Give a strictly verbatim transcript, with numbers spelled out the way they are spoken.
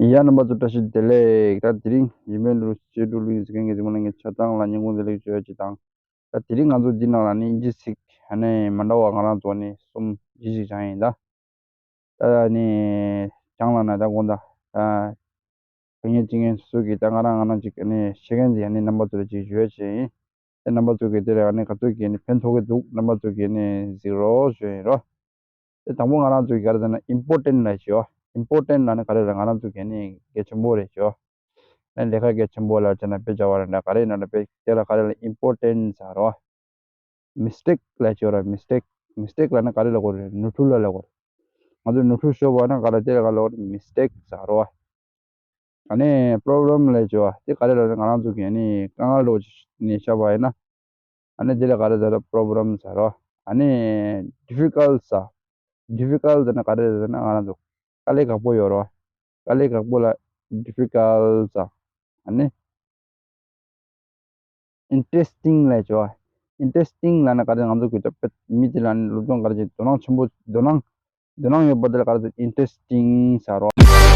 ཡ། རྣམ་པ་ཚོ་བཀྲ་ཤིས་བདེ་ལེགས། ད་དེ་རིང་ཡིན་མིན་ལུ་ཆེ་དྲུག་ལུ་ཡིན་ཟེར་མཁན་གྱི་རིང་མ་ལ་ངས་ཆ་ཚང་ལ་སྙིང་ཁུང་བདེ་ལེགས་ཞུ་ཡ་ཅིག་དང་། ད་དེ་རིང་ང་ཚོ་འདི་ནང་ལ་ནི་ཨིན་ཇི་ཚིག་ཨ་ནི་མ་འདྲ་བ་ང་རང་ཚོ་ནི་གསུམ་བཞི་ཞིག་སྦྱངས་ཡིན་ད། ད་ནི་སྦྱངས་ལ་ན་ད་དགོངས་ད། ད་ངས་ཅི་ངས་སུ་གི་ད་ང་རང་ང་རང་ཅིག་ཨ་ནི་ཤེས་མཁན་ཅིག་ཨ་ནི་རྣམ་པ་ཚོ་ལ་ཅིག་ཞུ་ཡ་ཅིག་ཡིན། དེ་རྣམ་པ་ཚོ་གི་དེ་ལ་ཨ་ནི་ག་ཚོད་ཀྱི་ཨ་ནི་ཕན་ཐོགས་ཀྱི་འདུག་རྣམ་པ་ཚོ་གི་ཨ་ནི་གཟིགས་རོགས་ཞུ་ཡིན་རོ། དེ་དང་པོ་ང་རང་ཚོ་གི་ག་རེ་ཟེར་ན་ཨིམ་པོར་ཊེན་ཊི་ལབ་ཞུ་བ། ཨིམ་པོར་ཊེན་ཊི་ལབ་ན་ག་རེ་ལ་ང་རང་ཚོ་གི་ཨ་ནི་གལ་ཆེན་པོ་རེད་ཞུ་བ། ཨ་ནི་ལས་ཀ་གལ་ཆེན་པོ་ལ་བྱས་ན་དཔེ་བྱ་བ་རེད་འདྲ་ག་རེ་ཡིན་ན་འདྲ་དཔེ་དེ་ལ་ག་རེ་ལ་ཨིམ་པོར་ཊེན་ཊི་ཟེར་རོ། མིས་ཊེག་ལབ་ཞུ་བ་ར། མིས་ཊེག་མིས་ཊེག་ལབ་ན་ག་རེ་ལ་གོ་རེད། ནོར་འཁྲུལ་ལ་ལ་གོ་རེད། ང་ཚོ་ནོར་འཁྲུལ་ཤོར་བ་ན་ག་རེ་དེ་ལ་ག་ལ་གོ་རེད། མིས་ཊེག་ཟེར་རོ། ཨ་ནི་པོ་རོབ་ལེམ་ལབ་ཞུ་བ་དེ་ག་རེ་ལ་ང་རང་ཚོ་གི་ཨ་ནི་དཀའ་ངལ་འདྲ་བོ་ནས་བཤད་པ་ཡིན་ན། ཨ་ནི་དེ་ལ་ག་རེ་ཟེར་ར། པོ་རོབ་ལེམ་ཟེར་རོ། ཨ་ནི་ཌི་ཕི་ཀལ་ཊི་ཟེར། ཌི་ཕི་ཀལ་ཊི་ཟེར་ན་ག་རེ་ཟེར་ན་ང་རང་ཚོ་དཀའ་ལས་ཁག་པོ་ཡོད་རོ། དཀའ་ལས་ཁག་པོ་ལ་ཌི་ཕི་ཀལ་ཊི་ཟེར། ཨ་ནི་ཨིན་ཊེ་རེ་སི་ཊིང་ལབ་ཞུ་བ། ཨིན་ཊེ་རེ་སི་ཊིང་ལབ་ན་ག་རེ། ང་ཚོ་གི་ད་དཔེ་མི་དེ་ལ་ནི་སློབ་སྦྱོང་ག་རེ་བྱེད་དོ་སྣང་ཆེན་པོ་དོ་སྣང་དོ་སྣང་ཡོད་པ་དེ་ལ་ག་རེ་ཟེར། ཨིན་ཊེ་རེ་སི་ཊིང་ཟེར་རོ།